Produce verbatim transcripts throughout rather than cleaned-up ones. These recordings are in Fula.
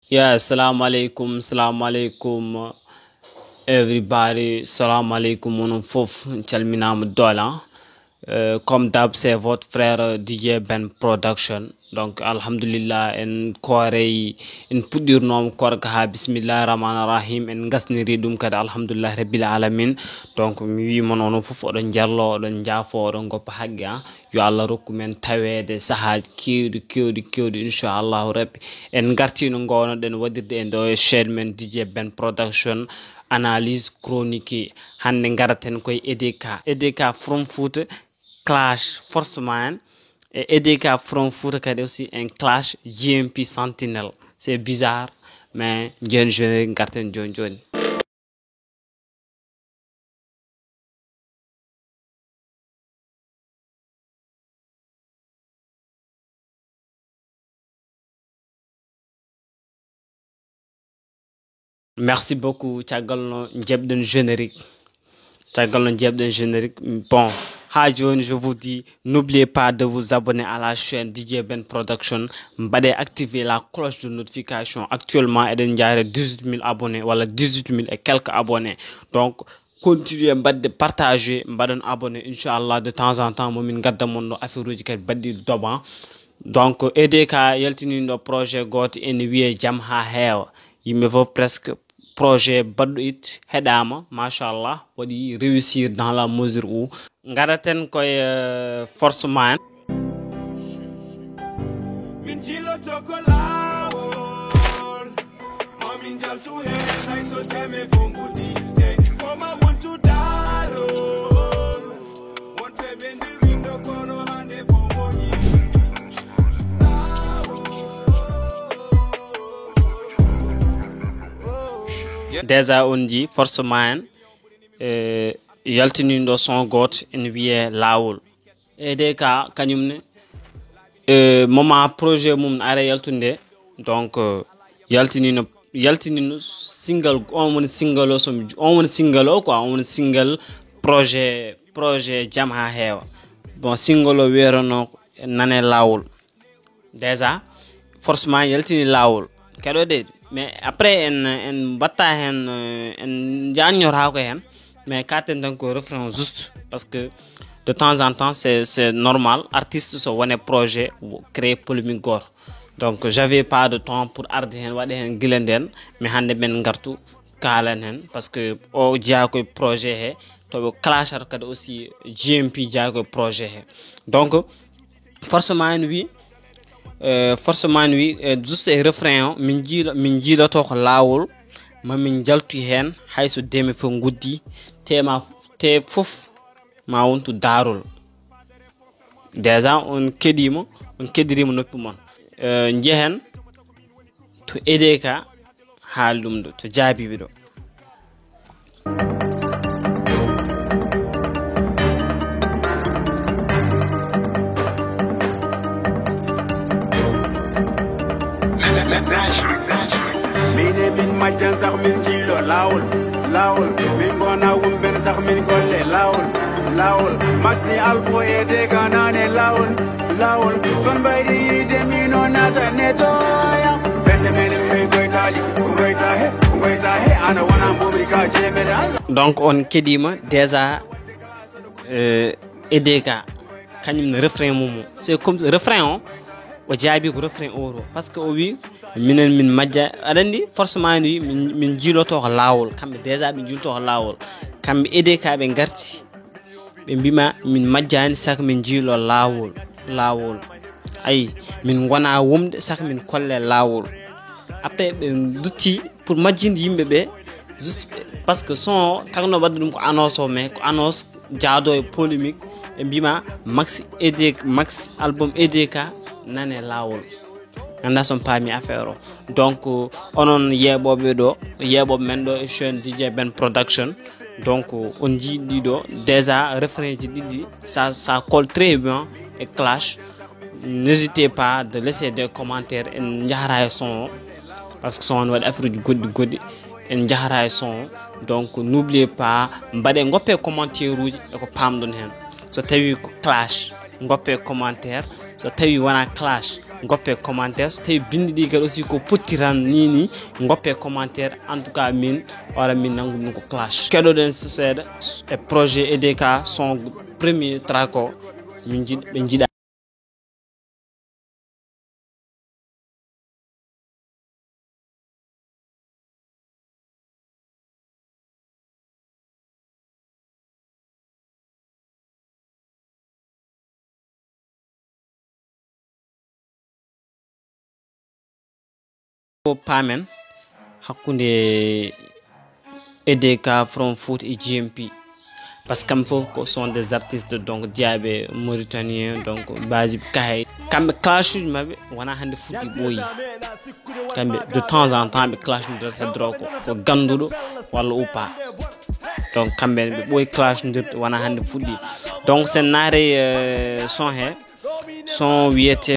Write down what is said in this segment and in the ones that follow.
Yeah, assalamu alaikum, assalamu alaikum, everybody. Assalamu alaikum, onon fof calminama dola. Euh, comme d'hab, c'est votre frère, euh, D J Ben Production. Donc, alhamdulillah, en koorey, en puɗɗirnooma koorka haa bismillahi rahmani rahim, en ngasniri ɗum kadi, alhamdulillah rabbil alamin. Donc, mi wii mon, onon fof oɗon njarlo, oɗon njaafo, oɗon ngoppa haqqe, ah. Yo Allah rokku men taweede sahaaji keewɗi, keewɗi, keewɗi, inchallahu rabbi. En ngartiino, ngoownoɗen waɗirde e ndo e chaîne men D J Ben Production, analyse chronique. Hannde ngaraten koye E D K. E D K from Fouta, Clash, Force Mind, e E D K from Fouta kadi aussi en clash G M P Sentinel. C'est bizarre, mais njehen générique ngarten jooni jooni. Merci beaucoup. Caggal no njeɓɗen générique. Caggal no njeɓɗen générique. Bon, haa jooni, je vous dis, n'oubliez pas de vous abonner à la chaîne D J Ben Production. Mbaɗe activer la cloche de notification. Actuellement, eɗen njaare dix-huit mille abonnés, walla dix-huit mille et quelques abonnés. Donc, continuez mbaɗde partager, mbaɗon abonné, inchallah, de temps en temps, momin ngadda mon ɗo affaire uji kadi baɗɗi doban. Donc, E D K yaltiniɗo projet gooto ene wiyee Jam haa heewa. Yimɓe fof presque projet baɗɗo it heɗaama, machallah, waɗi réussir dans la mesure où. Ngaraten koye, euh, Force Mind. Min jiloto ko laawol, momin jaltu heen hay so jame fof nguddi. Tey foma wontu daarol, wonte ɓe nder windo kono hannde fof mo yiɗi. Déjà on njii Force Mind, eh, yaltiniɗo son gooto ene wiyee Laawol. E D K kañum ne, eh, moment projet mum are yaltude, donc, eh, yaltinino, yaltinino single, on woni single o, so mi ju-, on woni single o quoi, on woni single projet, projet Jam haa heewa. Bon, single o wiyeteno Nane Laawol. Déjà, Force Mind yaltini Laawol. Keɗoɗe, mais après en, en mbatta heen, euh, en jaanñotaako heen, mais katen tan ko refrain juste, parce que de temps en temps, c'est, c'est normal, artiste so wone projet, créer polémique gooto. Donc, j'avais pas de temps pour arde heen, waɗa heen gila ndeen, mais hannde men ngartu kaalen heen, parce que o jeyaa koye projet he, to ɓe clashata kadi aussi, G M P jeyaa koye projet he. Donc, Force Mind wi, eh, Force Mind wi, eh, juste e refrain o, min jiilo, min jiiloto ko laawol, ma min njaltu heen, hay so deme fof nguddi, te ma, te fof ma wontu daarol. Déjà, on keɗiima, on keɗiriima noppi mon. Eh, njehen to E D K, haali ɗum ɗo, to jaabiiɓe ɗo. Min e min majjan sax min jiilo laawol, laawol. Min ngona wumben sax min golle laawol, laawol. Maxi Albo e Dega Nane laawol, laawol. Son mbaydi yiide min o naata netoya. Bende men mi goytali, goyta he, goyta he. Ana wana mobri ka jemede Allah. Donc on keɗiima déjà, euh, E D K, kañum ne refrain mum o. C'est comme refrain o, o jaabi ko refrain o to. Parce que o wi, minen min majja, aɗa anndi, forcément ene wi, min, min jiiloto ko laawol. Kamɓe déjà ɓe jiiloto ko laawol. Kamɓe E D K ɓe ngarti. Ɓe mbima min majjani saka min jiilo laawol, laawol. Ayi, min ngona wumde saka min kolle laawol. Après ɓe dutti pour majjinde yimɓe ɓe, juste parce que son o tagno wadde ɗum ko annonce o, mais ko annonce jaado e polémique. Ɓe mbima Max E D K, Max album E D K nane laawol. Annda son paami affaire o. Donc, onon yeeɓooɓe ɗo, yeeɓooɓe men ɗo e chaîne D J Ben Production. Donc, on njii ɗiɗo, déjà refrain ji ɗiɗi, ça, ça colle très bien e clash. N'hésitez pas de laisser des commentaires, en njahra e son o. Parce que son o ne waɗi affaire uji goɗɗi goɗɗi, en njahra e son o. Donc, n'oubliez pas, mbaɗe, ngoppe commentaire uji e ko pamɗon hen. So tawi ko clash, ngoppe commentaire. So tawi wona clash, Ngoppe commentaire, so tawi bindi ɗi kadi aussi ko potti tan ni ni, ngoppe commentaire. En tout cas, min wara min nangu ɗum ko clash. Keɗoɗen seeɗa e projet E D K son premier track o, min jiɗ-, ɓe jiɗa. Ko paamen hakkunde E D K from Fouta e G M P, parce que kamɓe fof ko sont des artistes, donc, jeyaaɓe mauritanien, donc, base kahay. Kamɓe clash uji maɓɓe wona hannde fuɗɗi, ɓooyi. Kamɓe de temps en temps ɓe clash nder heddoro ko, ko ganduɗo walla ou pas. Donc kamɓe ɓe ɓooyi clash nder wona hannde fuɗɗi. Donc sen naare, euh, son he, son wiyete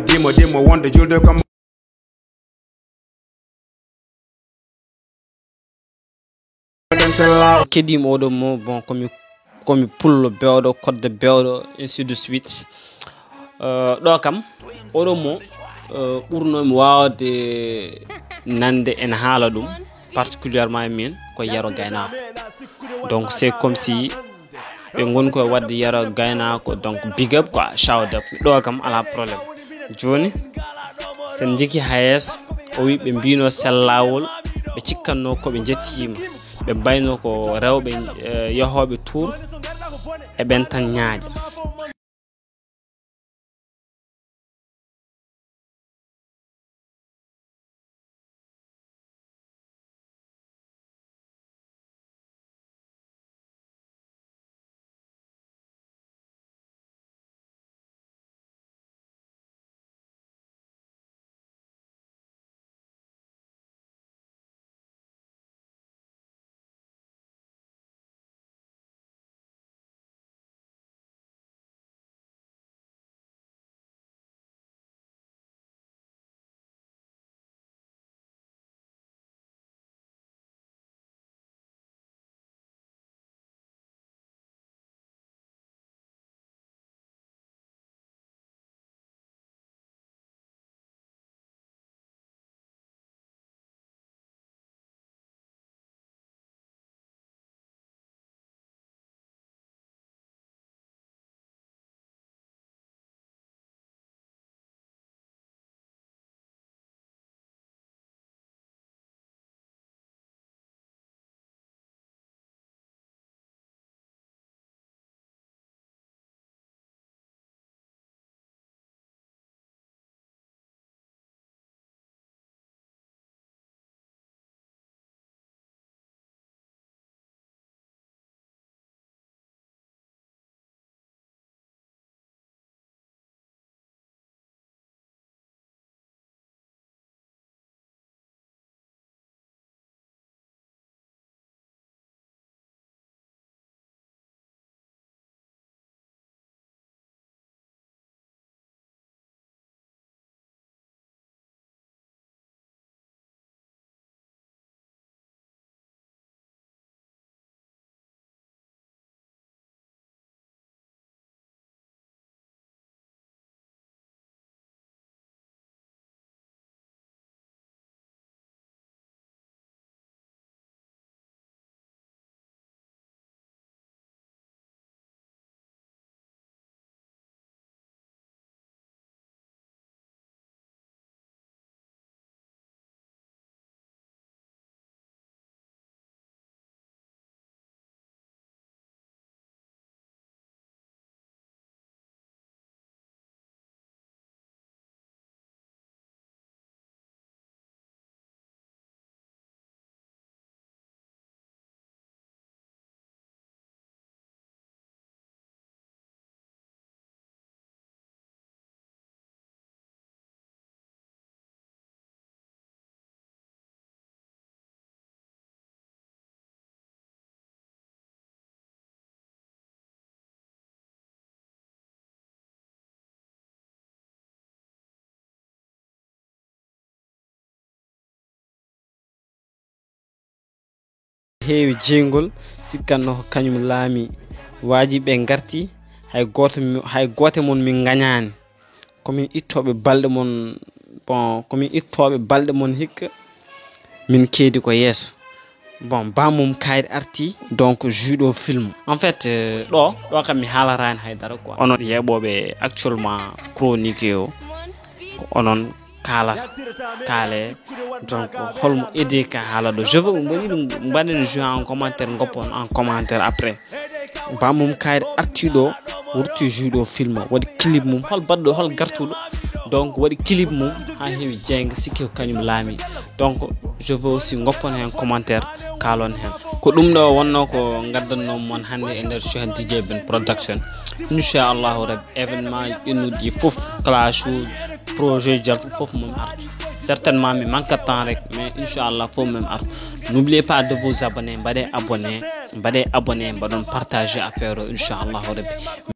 Dimo dimo wonde julde kam. Keɗiima oɗo mo, bon, komi, komi pullo bewɗo, kodde bewɗo, ainsi de suite. Euh, ɗo kam, oɗo mo, euh, ɓurnoomi waawde nande en haala ɗum, particulièrement e min, ko Yero Gaynaako. Donc, c'est comme si ɓe ngoni koye waɗde Yero Gaynaako, donc, big up quoi, shout up. Ɗo kam, alaa problème. Jooni, sen njiki haa yeeso, o wi ɓe mbino sel laawol, ɓe cikkanno ko ɓe njettiima. Ɓe mbayno ko rewɓe, eh, yahooɓe tour, e ɓen tan ñaaƴa. Heewi jeyngol, sikkanno ko kañum laami. Waaji ɓe ngarti, hay gooto mi- hay goote mon min ngañaani. Komin ittooɓe balɗe mon, bon, komin ittooɓe balɗe mon hikka, min keedi ko yeeso. Bon, bamum kayit arti, donc juuɗo film. En fait, euh, ɗo, ɗo kam mi haalataani haydara quoi. Onon yeeɓooɓe actuellement chronique o, ko onon kaalata, kaale, donc holmo aidé ka haala ɗo. Je veux, mbaɗi ɗum, mbaɗen jouer en commentaire, goppon en commentaire après. Bamum kayre artiɗo, wurti juuɗo film, waɗi clip mum, hol baɗɗo, hol gartuɗo, donc waɗi clip mum ha heewi jeynga, sikki ko kañum laami. Donc je veux aussi goppon hen commentaire, kaalon hen. Ko ɗum ɗo wonno ko gaddanno mon hannde e nder Cheikh D J Ben Production. Inchallahu rabbi, événement ɓennuɗi fof, clash uji, projet jal fof mum artu. Certainement mi manque temps rek, mais inchallah fof mum artu. N'oubliez pas de vous abonner, mbaɗe abonné, mbaɗe abonné, mbaɗon partager affaire o, inchallahu rabbi.